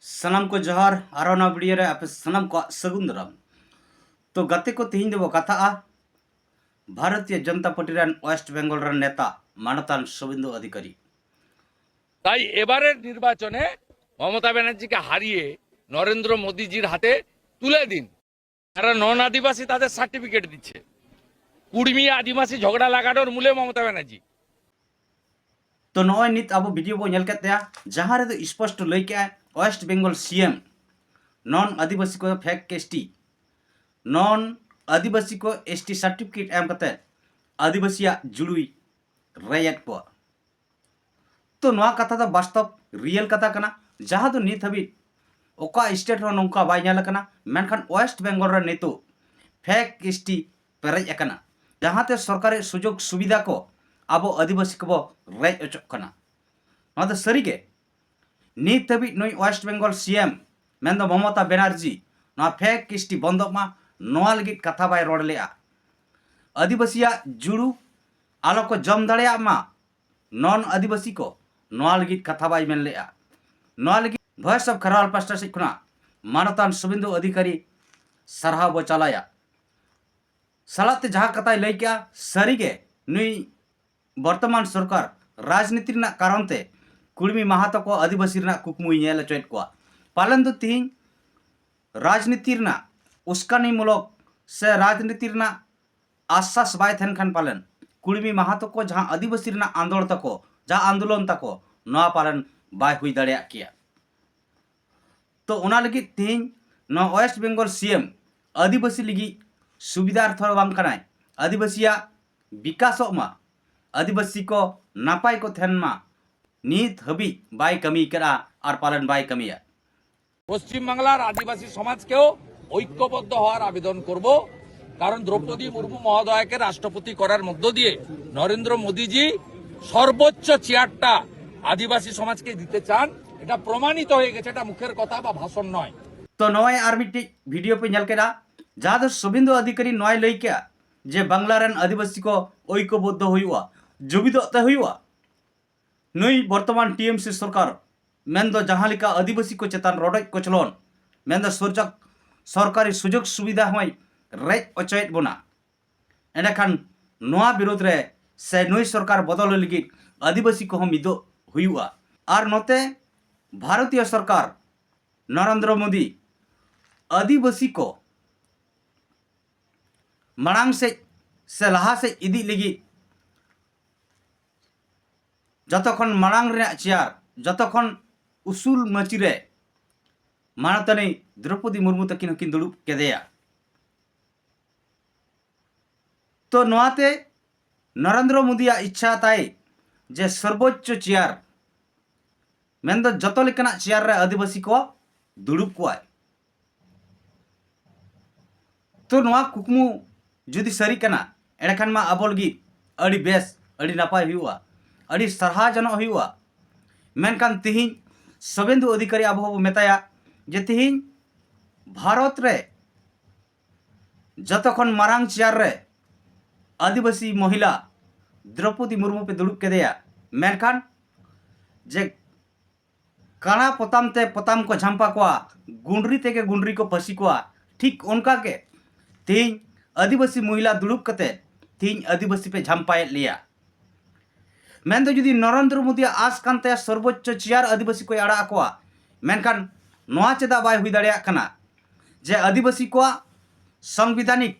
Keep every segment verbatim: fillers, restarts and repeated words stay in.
ᱥᱟᱱᱟᱢ ᱠᱚ ᱡᱚᱦᱟᱨ, ᱟᱨ ᱚᱱᱟ ᱵᱷᱤᱰᱤᱭᱳ ᱨᱮ ᱟᱯᱮ ᱥᱟᱱᱟᱢ ᱠᱚᱣᱟᱜ ᱥᱟᱹᱜᱩᱱ ᱫᱟᱨᱟᱢ᱾ ᱛᱚ ᱜᱟᱛᱮ ᱠᱚ, ᱛᱮᱦᱮᱧ ᱫᱚᱵᱚ ᱠᱟᱛᱷᱟᱜᱼᱟ ᱵᱷᱟᱨᱚᱛᱤᱭᱚ ᱡᱚᱱᱚᱛᱟ ᱯᱟᱨᱴᱤ ᱨᱮᱱ ᱳᱭᱮᱥᱴ ᱵᱮᱝᱜᱚᱞ ᱨᱮᱱ ᱱᱮᱛᱟ ᱢᱟᱱᱚᱛᱟᱱ ᱥᱩᱵᱷᱮᱱᱫᱩ ᱚᱫᱷᱤᱠᱟᱨᱤ। তাই এবারের নির্বাচনে মমতা ব্যানার্জিকে হারিয়ে নরেন্দ্র মোদীজির হাতে তুলে দিন। যারা নন আদিবাসী তাদের সার্টিফিকেট দিচ্ছে। কুর্মী আদিবাসী ঝগড়া লাগানোর মূলে মমতা ব্যানার্জি। ᱛᱚ ᱱᱚᱜᱼᱚᱭ ᱱᱤᱛ ᱟᱵᱚ ᱵᱷᱤᱰᱤᱭᱳ ᱵᱚ ᱧᱮᱞ ᱠᱮᱫ ᱛᱟᱭᱟ, ᱡᱟᱦᱟᱸ ᱨᱮᱫᱚ ᱥᱯᱚᱥᱴᱚ ᱞᱟᱹᱭ ᱠᱮᱜᱼᱟᱭ ᱳᱭᱮᱥᱴ ᱵᱮᱝᱜᱚᱞ ᱥᱤ ᱮᱢ ᱱᱚᱱ ᱟᱹᱫᱤᱵᱟᱹᱥᱤ ᱠᱚ ᱯᱷᱮᱠ ᱮᱥ ᱴᱤ, ᱱᱚᱱ ᱟᱹᱫᱤᱵᱟᱹᱥᱤ ᱠᱚ ᱮᱥ ᱴᱤ ᱥᱟᱨᱴᱤᱯᱷᱤᱠᱮᱴ ᱮᱢ ᱠᱟᱛᱮ ᱟᱹᱫᱤᱵᱟᱹᱥᱤᱭᱟᱜ ᱡᱩᱲᱩᱭ ᱨᱮᱡ ᱮᱫ ᱠᱚᱣᱟ᱾ ᱛᱚ ᱱᱚᱣᱟ ᱠᱟᱛᱷᱟ ᱫᱚ ᱵᱟᱥᱛᱚᱵ ᱨᱤᱭᱮᱞ ᱠᱟᱛᱷᱟ ᱠᱟᱱᱟ, ᱡᱟᱦᱟᱸ ᱫᱚ ᱱᱤᱛ ᱦᱟᱹᱵᱤᱡ ᱚᱠᱟ ᱥᱴᱮᱴ ᱨᱮᱦᱚᱸ ᱱᱚᱝᱠᱟ ᱵᱟᱭ ᱧᱮᱞ ᱟᱠᱟᱱᱟ᱾ ᱢᱮᱱᱠᱷᱟᱱ ᱳᱭᱮᱥᱴ ᱵᱮᱝᱜᱚᱞ ᱨᱮ ᱱᱤᱛᱚᱜ ᱯᱷᱮᱠ ᱮᱥ ᱴᱤ ᱯᱮᱨᱮᱡ ᱟᱠᱟᱱᱟ, ᱡᱟᱦᱟᱸᱛᱮ ᱥᱚᱨᱠᱟᱨᱤ ᱥᱩᱡᱳᱜᱽ ᱥᱩᱵᱤᱫᱷᱟ ᱠᱚ ᱟᱵᱚ ᱟᱹᱫᱤᱵᱟᱹᱥᱤ ᱠᱚᱵᱚ ᱨᱮᱡ ᱚᱪᱚᱜ ᱠᱟᱱᱟ᱾ ᱱᱚᱣᱟ ᱫᱚ ᱥᱟᱹᱨᱤᱜᱮ ᱱᱤᱛ ᱦᱟᱹᱵᱤᱡ ᱱᱩᱭ ᱳᱭᱮᱥᱴ ᱵᱮᱝᱜᱚᱞ ᱥᱤ ᱮᱢ ᱢᱮᱱᱫᱚ ᱢᱚᱢᱚᱛᱟ ᱵᱮᱱᱟᱨᱡᱤ ᱱᱚᱣᱟ ᱯᱷᱮᱠ ᱮᱥ ᱴᱤ ᱵᱚᱱᱫᱚᱜ ᱢᱟ, ᱱᱚᱣᱟ ᱞᱟᱹᱜᱤᱫ ᱠᱟᱛᱷᱟ ᱵᱟᱭ ᱨᱚᱲ ᱞᱮᱜᱼᱟ᱾ ᱟᱹᱫᱤᱵᱟᱹᱥᱤᱭᱟᱜ ᱡᱩᱲᱩ ᱟᱞᱚ ᱠᱚ ᱡᱚᱢ ᱫᱟᱲᱮᱭᱟᱜ ᱢᱟ ᱱᱚᱱ ᱟᱹᱫᱤᱵᱟᱹᱥᱤ ᱠᱚ, ᱱᱚᱣᱟ ᱞᱟᱹᱜᱤᱫ ᱠᱟᱛᱷᱟ ᱵᱟᱭ ᱢᱮᱱ ᱞᱮᱜᱼᱟ᱾ ᱱᱚᱣᱟ ᱞᱟᱹᱜᱤᱫ ᱵᱷᱚᱭᱮᱥ ᱚᱯᱷ ᱠᱷᱮᱨᱣᱟᱞ ᱯᱟᱥᱴᱟ ᱥᱮᱫ ᱠᱷᱚᱱᱟᱜ ᱢᱟᱱᱚᱛᱟᱱ ᱥᱩᱵᱷᱮᱱᱫᱩ ᱚᱫᱷᱤᱠᱟᱨᱤ ᱥᱟᱨᱦᱟᱣ ᱵᱚ ᱪᱟᱞᱟᱭᱟ᱾ ᱥᱟᱞᱟᱜ ᱛᱮ ᱡᱟᱦᱟᱸ ᱠᱟᱛᱷᱟᱭ ᱞᱟᱹᱭ ᱠᱮᱜᱼᱟ, ᱥᱟᱹᱨᱤᱜᱮ ᱱᱩᱭ ᱵᱚᱨᱛᱚᱢᱟᱱ ᱥᱚᱨᱠᱟᱨ ᱨᱟᱡᱽᱱᱤᱛᱤ ᱨᱮᱱᱟᱜ ᱠᱟᱨᱚᱱ ᱛᱮ ᱠᱩᱲᱢᱤ ᱢᱟᱦᱟᱛᱚ ᱠᱚ ᱟᱹᱫᱤᱵᱟᱹᱥᱤ ᱨᱮᱱᱟᱜ ᱠᱩᱠᱢᱩᱭ ᱧᱮᱞ ᱦᱚᱪᱚᱭᱮᱫ ᱠᱚᱣᱟ᱾ ᱯᱟᱞᱮᱱ ᱫᱚ ᱛᱤᱦᱤᱧ ᱨᱟᱡᱽᱱᱤᱛᱤ ᱨᱮᱱᱟᱜ ᱩᱥᱠᱟᱱᱤᱢᱩᱞᱚᱠ ᱥᱮ ᱨᱟᱡᱽᱱᱤᱛᱤ ᱨᱮᱱᱟᱜ ᱟᱥᱥᱟᱥ ᱵᱟᱭ ᱛᱟᱦᱮᱱ ᱠᱷᱟᱱ ᱯᱟᱞᱮᱱ ᱠᱩᱲᱢᱤ ᱢᱟᱦᱟᱛᱚ ᱠᱚ ᱡᱟᱦᱟᱸ ᱟᱹᱫᱤᱵᱟᱹᱥᱤ ᱨᱮᱱᱟᱜ ᱟᱸᱫᱳᱲ ᱛᱟᱠᱚ, ᱡᱟᱦᱟᱸ ᱟᱱᱫᱳᱞᱚᱱ ᱛᱟᱠᱚ, ᱱᱚᱣᱟ ᱯᱟᱞᱮᱱ ᱵᱟᱭ ᱦᱩᱭ ᱫᱟᱲᱮᱭᱟᱜ ᱠᱮᱭᱟ᱾ ᱛᱚ ᱚᱱᱟ ᱞᱟᱹᱜᱤᱫ ᱛᱮᱦᱮᱧ ᱱᱚᱣᱟ ᱳᱭᱮᱥᱴ ᱵᱮᱝᱜᱚᱞ ᱥᱤ ᱮᱢ ᱟᱹᱫᱤᱵᱟᱹᱥᱤ ᱞᱟᱹᱜᱤᱫ ᱥᱩᱵᱤᱫᱷᱟ ᱚᱨᱛᱷᱚ ᱵᱟᱝ ᱠᱟᱱᱟᱭ᱾ ᱟᱹᱫᱤᱵᱟᱹᱥᱤᱭᱟᱜ ᱵᱤᱠᱟᱥᱚᱜ ᱢᱟ, ᱟᱹᱫᱤᱵᱟᱹᱥᱤ ᱠᱚ ᱱᱟᱯᱟᱭ ᱠᱚ ᱛᱟᱦᱮᱱ ᱢᱟ, ᱱᱤᱛ ᱦᱟᱹᱵᱤᱡ ᱵᱟᱭ ᱠᱟᱹᱢᱤ ᱠᱟᱫᱼᱟ ᱟᱨ ᱯᱟᱞᱮᱱ ᱵᱟᱭ ᱠᱟᱹᱢᱤᱭᱟ। পশ্চিমবাংলার আদিবাসী সমাজকেও ঐক্যবদ্ধ হওয়ার আবেদন করব, কারণ দ্রৌপদী মুর্মু মহোদয়াকে রাষ্ট্রপতি করার মধ্য দিয়ে নরেন্দ্র মোদীজি সর্বোচ্চ চেয়ারটা আদিবাসী সমাজকে দিতে চান। এটা প্রমাণিত হয়ে গেছে, এটা মুখের কথা বা ভাষণ নয়। ᱛᱚ ᱱᱚᱜᱼᱚᱭ ᱟᱨ ᱢᱤᱫᱴᱤᱡ ᱵᱷᱤᱰᱤᱭᱳ ᱯᱮ ᱧᱮᱞ ᱠᱮᱫᱟ, ᱡᱟᱦᱟᱸ ᱫᱚ ᱥᱩᱵᱷᱮᱱᱫᱩ ᱚᱫᱷᱤᱠᱟᱨᱤ ᱱᱚᱣᱟᱭ ᱞᱟᱹᱭ ᱠᱮᱜᱼᱟ ᱡᱮ ᱵᱟᱝᱞᱟ ᱨᱮᱱ ᱟᱹᱫᱤᱵᱟᱹᱥᱤ ᱠᱚ ᱳᱭᱠᱚᱵᱚᱫᱽᱫᱷᱚ ᱦᱩᱭᱩᱜᱼᱟ, ᱡᱩᱢᱤᱫᱚᱜ ᱛᱮ ᱦᱩᱭᱩᱜᱼᱟ᱾ ᱱᱩᱭ ᱵᱚᱨᱛᱚᱢᱟᱱ ᱴᱤ ᱮᱢ ᱥᱤ ᱥᱚᱨᱠᱟᱨ ᱢᱮᱱᱫᱚ ᱡᱟᱦᱟᱸ ᱞᱮᱠᱟ ᱟᱹᱫᱤᱵᱟᱹᱥᱤ ᱠᱚ ᱪᱮᱛᱟᱱ ᱨᱚᱰᱚᱡ ᱠᱚᱪᱞᱚᱱ, ᱢᱮᱱᱫᱚ ᱥᱩᱨᱡᱚᱠ-, ᱥᱚᱨᱠᱟᱨᱤ ᱥᱩᱡᱳᱜᱽ ᱥᱩᱵᱤᱫᱷᱟ ᱦᱚᱸᱭ ᱨᱮᱡ ᱚᱪᱚᱭᱮᱫ ᱵᱚᱱᱟ᱾ ᱮᱸᱰᱮᱠᱷᱟᱱ ᱱᱚᱣᱟ ᱵᱤᱨᱩᱫᱽ ᱨᱮ ᱥᱮ ᱱᱩᱭ ᱥᱚᱨᱠᱟᱨ ᱵᱚᱫᱚᱞ ᱞᱟᱹᱜᱤᱫ ᱟᱹᱫᱤᱵᱟᱹᱥᱤ ᱠᱚᱦᱚᱸ ᱢᱤᱫᱚᱜ ᱦᱩᱭᱩᱜᱼᱟ᱾ ᱟᱨ ᱱᱚᱛᱮ ᱵᱷᱟᱨᱚᱛᱤᱭᱚ ᱥᱚᱨᱠᱟᱨ ᱱᱚᱨᱮᱱᱫᱨᱚ ᱢᱳᱫᱤ ᱟᱹᱫᱤᱵᱟᱹᱥᱤ ᱠᱚ ᱢᱟᱲᱟᱝ ᱥᱮᱫ ᱥᱮ ᱞᱟᱦᱟ ᱥᱮᱫ ᱤᱫᱤᱜ ᱞᱟᱹᱜᱤᱫ ᱡᱚᱛᱚ ᱠᱷᱚᱱ ᱢᱟᱲᱟᱝ ᱨᱮᱱᱟᱜ ᱪᱮᱭᱟᱨ, ᱡᱚᱛᱚ ᱠᱷᱚᱱ ᱩᱥᱩᱞ ᱢᱟᱹᱪᱤ ᱨᱮ ᱢᱟᱱᱚᱛᱟᱱᱤ ᱫᱨᱚᱯᱚᱫᱤ ᱢᱩᱨᱢᱩ ᱛᱟᱹᱠᱤᱱ ᱦᱚᱸᱠᱤᱱ ᱫᱩᱲᱩᱵ ᱠᱮᱫᱮᱭᱟ᱾ ᱛᱚ ᱱᱚᱣᱟᱛᱮ ᱱᱚᱨᱮᱱᱫᱨᱚ ᱢᱳᱫᱤᱭᱟᱜ ᱤᱪᱪᱷᱟ ᱛᱟᱭ ᱡᱮ ᱥᱚᱨᱵᱳᱪᱪᱚ ᱪᱮᱭᱟᱨ, ᱢᱮᱱᱫᱚ ᱡᱚᱛᱚ ᱞᱮᱠᱟᱱᱟᱜ ᱪᱮᱭᱟᱨ ᱨᱮ ᱟᱹᱫᱤᱵᱟᱹᱥᱤ ᱠᱚ ᱫᱩᱲᱩᱵ ᱠᱚᱣᱟᱭ᱾ ᱛᱚ ᱱᱚᱣᱟ ᱠᱩᱠᱢᱩ ᱡᱩᱫᱤ ᱥᱟᱹᱨᱤ ᱠᱟᱱᱟ, ᱮᱸᱰᱮᱠᱷᱟᱱ ᱢᱟ ᱟᱵᱚ ᱞᱟᱹᱜᱤᱫ ᱟᱹᱰᱤ ᱵᱮᱥ, ᱟᱹᱰᱤ ᱱᱟᱯᱟᱭ ᱦᱩᱭᱩᱜᱼᱟ, ᱟᱹᱰᱤ ᱥᱟᱨᱦᱟᱣ ᱡᱚᱱᱚᱜ ᱦᱩᱭᱩᱜᱼᱟ᱾ ᱢᱮᱱᱠᱷᱟᱱ ᱛᱤᱦᱤᱧ ᱥᱩᱵᱷᱮᱱᱫᱩ ᱚᱫᱷᱤᱠᱟᱨᱤ ᱟᱵᱚ ᱦᱚᱸᱵᱚ ᱢᱮᱛᱟᱭᱟ ᱡᱮ ᱛᱤᱦᱤᱧ ᱵᱷᱟᱨᱚᱛ ᱨᱮ ᱡᱚᱛᱚ ᱠᱷᱚᱱ ᱢᱟᱨᱟᱝ ᱪᱮᱭᱟᱨ ᱨᱮ ᱟᱹᱫᱤᱵᱟᱹᱥᱤ ᱢᱚᱦᱤᱞᱟ ᱫᱨᱚᱯᱚᱫᱤ ᱢᱩᱨᱢᱩ ᱯᱮ ᱫᱩᱲᱩᱵ ᱠᱮᱫᱮᱭᱟ, ᱢᱮᱱᱠᱷᱟᱱ ᱡᱮ ᱠᱟᱬᱟ ᱯᱚᱛᱟᱢ ᱛᱮ ᱯᱚᱛᱟᱢ ᱠᱚ ᱡᱷᱟᱢᱯᱟ ᱠᱚᱣᱟ, ᱜᱩᱸᱰᱨᱤ ᱛᱮᱜᱮ ᱜᱩᱸᱰᱨᱤ ᱠᱚ ᱯᱟᱹᱥᱤ ᱠᱚᱣᱟ, ᱴᱷᱤᱠ ᱚᱱᱠᱟ ᱜᱮ ᱛᱮᱦᱮᱧ ᱟᱹᱫᱤᱵᱟᱹᱥᱤ ᱢᱚᱦᱤᱞᱟ ᱫᱩᱲᱩᱵ ᱠᱟᱛᱮ ᱛᱮᱦᱮᱧ ᱟᱹᱫᱤᱵᱟᱹᱥᱤ ᱯᱮ ᱡᱷᱟᱢᱯᱟᱭᱮᱫ ᱞᱮᱭᱟ᱾ ᱢᱮᱱᱫᱚ ᱡᱩᱫᱤ ᱱᱚᱨᱮᱱᱫᱨᱚ ᱢᱳᱫᱤᱭᱟᱜ ᱟᱸᱥ ᱠᱟᱱ ᱛᱟᱭᱟ ᱥᱚᱨᱵᱳᱪᱪᱚ ᱪᱮᱭᱟᱨ ᱟᱹᱫᱤᱵᱟᱹᱥᱤ ᱠᱚᱭ ᱟᱲᱟᱜ ᱟᱠᱚᱣᱟ, ᱢᱮᱱᱠᱷᱟᱱ ᱱᱚᱣᱟ ᱪᱮᱫᱟᱜ ᱵᱟᱭ ᱦᱩᱭ ᱫᱟᱲᱮᱭᱟᱜ ᱠᱟᱱᱟ ᱡᱮ ᱟᱹᱫᱤᱵᱟᱹᱥᱤ ᱠᱚᱣᱟᱜ ᱥᱚᱝᱵᱤᱫᱷᱟᱱᱤᱠ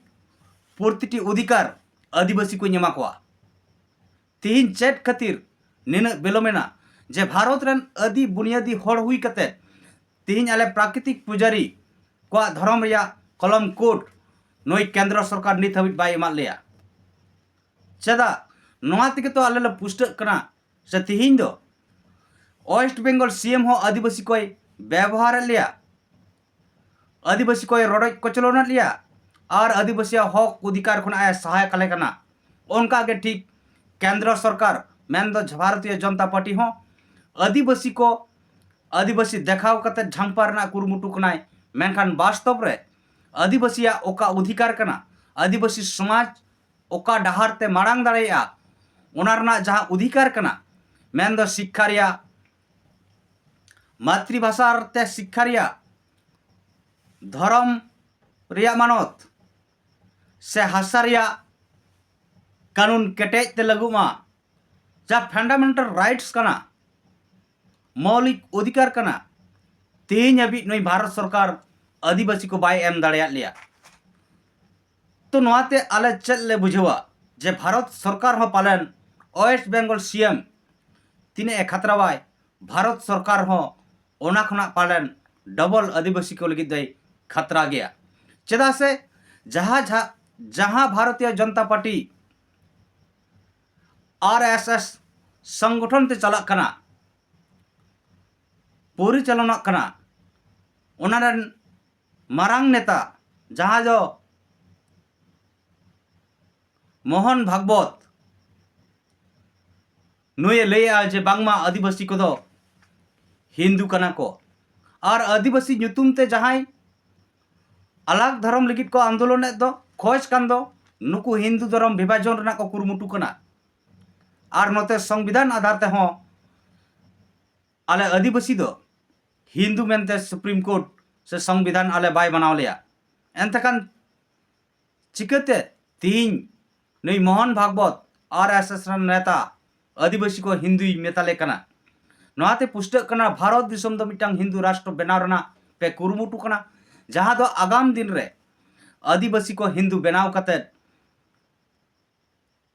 ᱯᱨᱚᱛᱤᱴᱤ ᱚᱫᱷᱤᱠᱟᱨ ᱟᱹᱫᱤᱵᱟᱹᱥᱤ ᱠᱚᱧ ᱮᱢᱟ ᱠᱚᱣᱟ? ᱛᱤᱦᱤᱧ ᱪᱮᱫ ᱠᱷᱟᱹᱛᱤᱨ ᱱᱤᱱᱟᱹᱜ ᱵᱤᱞᱚᱢᱮᱱᱟ ᱡᱮ ᱵᱷᱟᱨᱚᱛ ᱨᱮᱱ ᱟᱹᱫᱤ ᱵᱩᱱᱤᱭᱟᱹᱫᱤ ᱦᱚᱲ ᱦᱩᱭ ᱠᱟᱛᱮ ᱛᱤᱦᱤᱧ ᱟᱞᱮ ᱯᱨᱟᱠᱨᱤᱛᱤᱠ ᱯᱩᱡᱟᱨᱤ ᱠᱚᱣᱟᱜ ᱫᱷᱚᱨᱚᱢ ᱨᱮᱭᱟᱜ ᱠᱚᱞᱚᱢ ᱠᱳᱰ ᱱᱩᱭ ᱠᱮᱱᱫᱨᱚ ᱥᱚᱨᱠᱟᱨ ᱱᱤᱛ ᱦᱟᱹᱵᱤᱡ ᱵᱟᱭ ᱮᱢᱟᱫ ᱞᱮᱭᱟ? ᱪᱮᱫᱟᱜ? ᱱᱚᱣᱟ ᱛᱮᱜᱮ ᱛᱚ ᱟᱞᱮ ᱞᱮ ᱯᱩᱥᱴᱟᱹᱜ ᱠᱟᱱᱟ᱾ ᱥᱮ ᱛᱤᱦᱤᱧ ᱫᱚ ᱳᱭᱮᱥᱴ ᱵᱮᱝᱜᱚᱞ ᱥᱤ ᱮᱢ ᱦᱚᱸ ᱟᱹᱫᱤᱵᱟᱹᱥᱤ ᱠᱚᱭ ᱵᱮᱵᱚᱦᱟᱨᱮᱫ ᱞᱮᱭᱟ, ᱟᱹᱫᱤᱵᱟᱹᱥᱤ ᱠᱚᱭ ᱨᱚᱰᱚᱡ ᱠᱚᱪᱞᱚᱱᱮᱫ ᱞᱮᱭᱟ ᱟᱨ ᱟᱹᱫᱤᱵᱟᱹᱥᱤᱭᱟᱜ ᱦᱚᱠ ᱚᱫᱷᱤᱠᱟᱨ ᱠᱷᱚᱱᱟᱜ ᱮ ᱥᱟᱦᱟ ᱠᱟᱞᱮ ᱠᱟᱱᱟ᱾ ᱚᱱᱠᱟ ᱜᱮ ᱴᱷᱤᱠ ᱠᱮᱱᱫᱨᱚ ᱥᱚᱨᱠᱟᱨ ᱢᱮᱱᱫᱚ ᱵᱷᱟᱨᱚᱛᱤᱭᱚ ᱡᱚᱱᱚᱛᱟ ᱯᱟᱨᱴᱤ ᱦᱚᱸ ᱟᱹᱫᱤᱵᱟᱹᱥᱤ ᱠᱚ ᱟᱹᱫᱤᱵᱟᱹᱥᱤ ᱫᱮᱠᱷᱟᱣ ᱠᱟᱛᱮ ᱡᱷᱟᱢᱯᱟ ᱨᱮᱱᱟᱜ ᱠᱩᱨᱩᱢᱩᱴᱩ ᱠᱟᱱᱟᱭ, ᱢᱮᱱᱠᱷᱟᱱ ᱵᱟᱥᱛᱚᱵ ᱨᱮ ᱟᱹᱫᱤᱵᱟᱹᱥᱤᱭᱟᱜ ᱚᱠᱟ ᱚᱫᱷᱤᱠᱟᱨ ᱠᱟᱱᱟ, ᱟᱹᱫᱤᱵᱟᱹᱥᱤ ᱥᱚᱢᱟᱡᱽ ᱚᱠᱟ ᱰᱟᱦᱟᱨ ᱛᱮ ᱢᱟᱲᱟᱝ ᱫᱟᱲᱮᱭᱟᱜᱼᱟ, ᱚᱱᱟ ᱨᱮᱱᱟᱜ ᱡᱟᱦᱟᱸ ᱚᱫᱷᱤᱠᱟᱨ ᱠᱟᱱᱟ, ᱢᱮᱱᱫᱚ ᱥᱤᱠᱠᱷᱟ ᱨᱮᱭᱟᱜ, ᱢᱟᱛᱨᱤ ᱵᱷᱟᱥᱟ ᱛᱮ ᱥᱤᱠᱠᱷᱟ ᱨᱮᱭᱟᱜ, ᱫᱷᱚᱨᱚᱢ ᱨᱮᱭᱟᱜ ᱢᱟᱱᱚᱛ ᱥᱮ ᱦᱟᱥᱟ ᱨᱮᱭᱟᱜ ᱠᱟᱹᱱᱩᱱ ᱠᱮᱴᱮᱡ ᱛᱮ ᱞᱟᱹᱜᱩᱜ ᱢᱟ, ᱡᱟ ᱯᱷᱟᱱᱰᱟᱢᱮᱱᱴᱟᱞ ᱨᱟᱭᱤᱴᱥ ᱠᱟᱱᱟ, ᱢᱳᱣᱞᱤᱠ ᱚᱫᱷᱤᱠᱟᱨ ᱠᱟᱱᱟ, ᱛᱮᱦᱮᱧ ᱦᱟᱹᱵᱤᱡ ᱱᱩᱭ ᱵᱷᱟᱨᱚᱛ ᱥᱚᱨᱠᱟᱨ ᱟᱹᱫᱤᱵᱟᱹᱥᱤ ᱠᱚ ᱵᱟᱭ ᱮᱢ ᱫᱟᱲᱮᱭᱟᱫ ᱞᱮᱭᱟ᱾ ᱛᱚ ᱱᱚᱣᱟᱛᱮ ᱟᱞᱮ ᱪᱮᱫ ᱞᱮ ᱵᱩᱡᱷᱟᱹᱣᱟ ᱡᱮ ᱵᱷᱟᱨᱚᱛ ᱥᱚᱨᱠᱟᱨ ᱦᱚᱸ ᱯᱟᱞᱮᱱ ᱳᱭᱮᱥᱴ ᱵᱮᱝᱜᱚᱞ ᱥᱤ ᱮᱢ ᱛᱤᱱᱟᱹᱜ ᱮ ᱠᱷᱟᱛᱨᱟᱣᱟᱭ, ᱵᱷᱟᱨᱚᱛ ᱥᱚᱨᱠᱟᱨ ᱦᱚᱸ ᱚᱱᱟ ᱠᱷᱚᱱᱟᱜ ᱯᱟᱞᱮᱱ ᱰᱚᱵᱚᱞ ᱟᱹᱫᱤᱵᱟᱹᱥᱤ ᱠᱚ ᱞᱟᱹᱜᱤᱫ ᱫᱚᱭ ᱠᱷᱟᱛᱨᱟ ᱜᱮᱭᱟ᱾ ᱪᱮᱫᱟᱜ ᱥᱮ ᱡᱟᱦᱟᱸ ᱡᱟᱦᱟᱸ ᱡᱟᱦᱟᱸ ᱵᱷᱟᱨᱚᱛᱤᱭᱚ ᱡᱚᱱᱚᱛᱟ ᱯᱟᱨᱴᱤ, ᱟᱨ ᱮᱥ ᱮᱥ ᱥᱚᱝᱜᱚᱴᱷᱚᱱ ᱛᱮ ᱪᱟᱞᱟᱜ ᱠᱟᱱᱟ, ᱯᱚᱨᱤᱪᱟᱞᱚᱱᱟᱜ ᱠᱟᱱᱟ, ᱚᱱᱟ ᱨᱮᱱ ᱢᱟᱨᱟᱝ ᱱᱮᱛᱟ ᱡᱟᱦᱟᱸ ᱫᱚ ᱢᱳᱦᱚᱱ ᱵᱷᱟᱜᱽᱵᱚᱛ, ᱱᱩᱭᱮ ᱞᱟᱹᱭᱮᱜᱼᱟ ᱡᱮ ᱵᱟᱝᱢᱟ ᱟᱹᱫᱤᱵᱟᱹᱥᱤ ᱠᱚᱫᱚ ᱦᱤᱱᱫᱩ ᱠᱟᱱᱟ ᱠᱚ, ᱟᱨ ᱟᱹᱫᱤᱵᱟᱹᱥᱤ ᱧᱩᱛᱩᱢ ᱛᱮ ᱡᱟᱦᱟᱸᱭ ᱟᱞᱟᱜᱽ ᱫᱷᱚᱨᱚᱢ ᱞᱟᱹᱜᱤᱫ ᱠᱚ ᱟᱱᱫᱳᱞᱚᱱᱮᱫ ᱫᱚ, ᱠᱷᱚᱡᱽ ᱠᱟᱱ ᱫᱚ, ᱱᱩᱠᱩ ᱦᱤᱱᱫᱩ ᱫᱷᱚᱨᱚᱢ ᱵᱤᱵᱷᱟᱡᱚᱱ ᱨᱮᱱᱟᱜ ᱠᱚ ᱠᱩᱨᱩᱢᱩᱴᱩ ᱠᱟᱱᱟ᱾ ᱟᱨ ᱱᱚᱛᱮ ᱥᱚᱝᱵᱤᱫᱷᱟᱱ ᱟᱫᱷᱟᱨ ᱛᱮᱦᱚᱸ ᱟᱞᱮ ᱟᱹᱫᱤᱵᱟᱹᱥᱤ ᱫᱚ ᱦᱤᱱᱫᱩ ᱢᱮᱱᱛᱮ ᱥᱩᱯᱨᱤᱢ ᱠᱳᱨᱴ ᱥᱮ ᱥᱚᱝᱵᱤᱫᱷᱟᱱ ᱟᱞᱮ ᱵᱟᱭ ᱢᱟᱱᱟᱣ ᱞᱮᱭᱟ᱾ ᱮᱱᱛᱮ ᱠᱷᱟᱱ ᱪᱤᱠᱟᱹᱛᱮ ᱛᱤᱦᱤᱧ ᱱᱩᱭ ᱢᱳᱦᱚᱱ ᱵᱷᱟᱜᱽᱵᱚᱛ, ᱟᱨ ᱮᱥ ᱮᱥ ᱨᱮᱱ ᱱᱮᱛᱟ, ᱟᱹᱫᱤᱵᱟᱹᱥᱤ ᱠᱚ ᱦᱤᱱᱫᱩᱭ ᱢᱮᱛᱟᱞᱮ ᱠᱟᱱᱟ? ᱱᱚᱣᱟᱛᱮ ᱯᱩᱥᱴᱟᱹᱜ ᱠᱟᱱᱟ ᱵᱷᱟᱨᱚᱛ ᱫᱤᱥᱚᱢ ᱫᱚ ᱢᱤᱫᱴᱟᱝ ᱦᱤᱱᱫᱩ ᱨᱟᱥᱴᱨᱚ ᱵᱮᱱᱟᱣ ᱨᱮᱱᱟᱜ ᱯᱮ ᱠᱩᱨᱩᱢᱩᱴᱩ ᱠᱟᱱᱟ, ᱡᱟᱦᱟᱸ ᱫᱚ ᱟᱜᱟᱢ ᱫᱤᱱ ᱨᱮ ᱟᱹᱫᱤᱵᱟᱹᱥᱤ ᱠᱚ ᱦᱤᱱᱫᱩ ᱵᱮᱱᱟᱣ ᱠᱟᱛᱮᱫ